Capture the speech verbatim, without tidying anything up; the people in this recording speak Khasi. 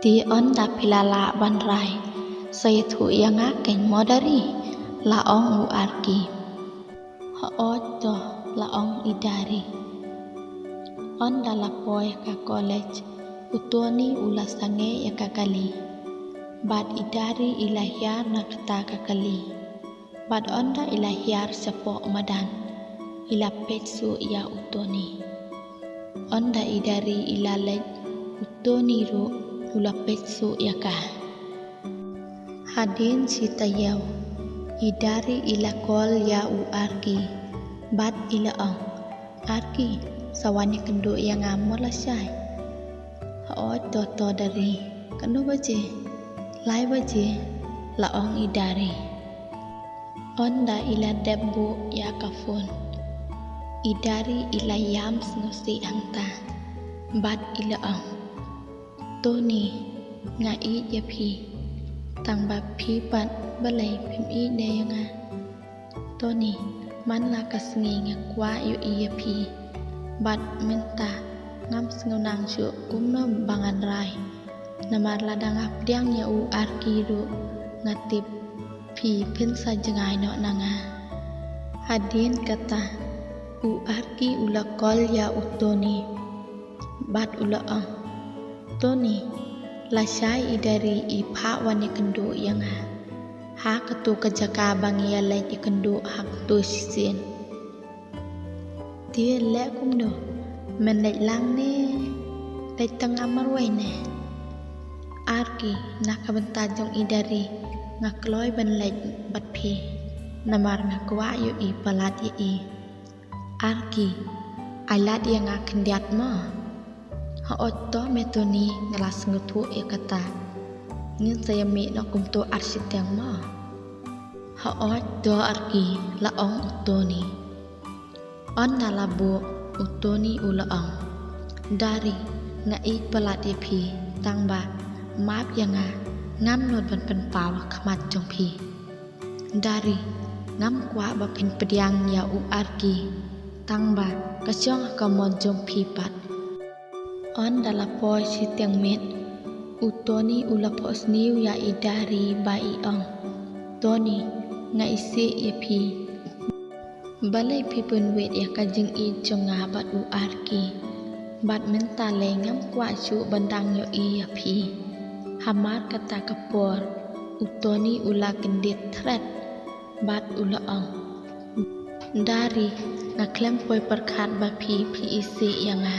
Te ynda phi la lah ban rai, sa ïathuh ïa nga keiñ mo Dari, la ong u Arki. Hooid to, la ong i Dari. Ynda la poi ka college, u Tony u la sangeh ïa ka kali. Bad i Dari i la hiar na kata ka kali. Bad ynda i la hiar shapoh madan, i la peit shuh ïa u Tony. Ynda i Dari i la leit, u Tony ruh u la peit shuh ïa ka. Hadien shi taïew, i Dari i la call ïa u Arki. Bad i la ong, Arki, sa wan ïakynduh ïa nga mo lashai? Hooid to to Dari, katno baje? Lai baje, la ong i Dari. Ynda i la dep buh ïa ka phone, i Dari i la ïam sngewsih hangta. Bad i la ong, Tony, nga ïeit ïa phi. Tang ba phi pat balei phim ïeit ne ïa nga? Tony, man la ka sngi nga kwah ïohi ïa phi. Bad mynta ngam sngewthuh shuh kumno ba ngan rai. Namar lada nga pdiang ïa u Arki ruh nga tip phi phin sa jngai noh na nga. Hadien kata, u Arki u la call ïa u Tony. Bad u la ong, Tony, lashai i Dari i phah wan ïakynduh ïa nga ha kato ka jaka ba ngi ïaleit ïakynduh ha kato shisien. Te leh kumno, men leit lang ne leit tang nga marwei ne? Arki, na ka bynta jong i Dari nga kloi ban leit bad phi. Namar nga kwah ïohi palat ïa i. Arki, ai lad ïa nga khyndiat mo. Hooid to me Tony, nga la sngewthuh ïa kata. Ngin sa ïamih noh kumto ar shiteng mo. Hooid to Arki, la ong u Tony. Ynda la buh, u Tony u la ong, Dari, nga ïeit palat ïa phi, tang ba map ïa nga, ngam nud ban pynpaw ha khmat jong phi. Dari, ngam kwah ba phin pdiang ïa u Arki, tang ba ka shong ha ka mon jong phi pat. Ynda la poi shiteng miet, u Tony u la phohsniew ïa i Dari bad i ong, Tony, nga isih ïa phi. Balei phi pynwit ïa ka jingïeit jong nga bad u Arki? Bad mynta lei ngam kwah shuh ban dang ïohi ïa phi. Hamar kata ka por, u Tony u la kyndit thret. Bad u la ong, Dari, nga khlem poi pyrkhat ba phi phi isih ïa nga.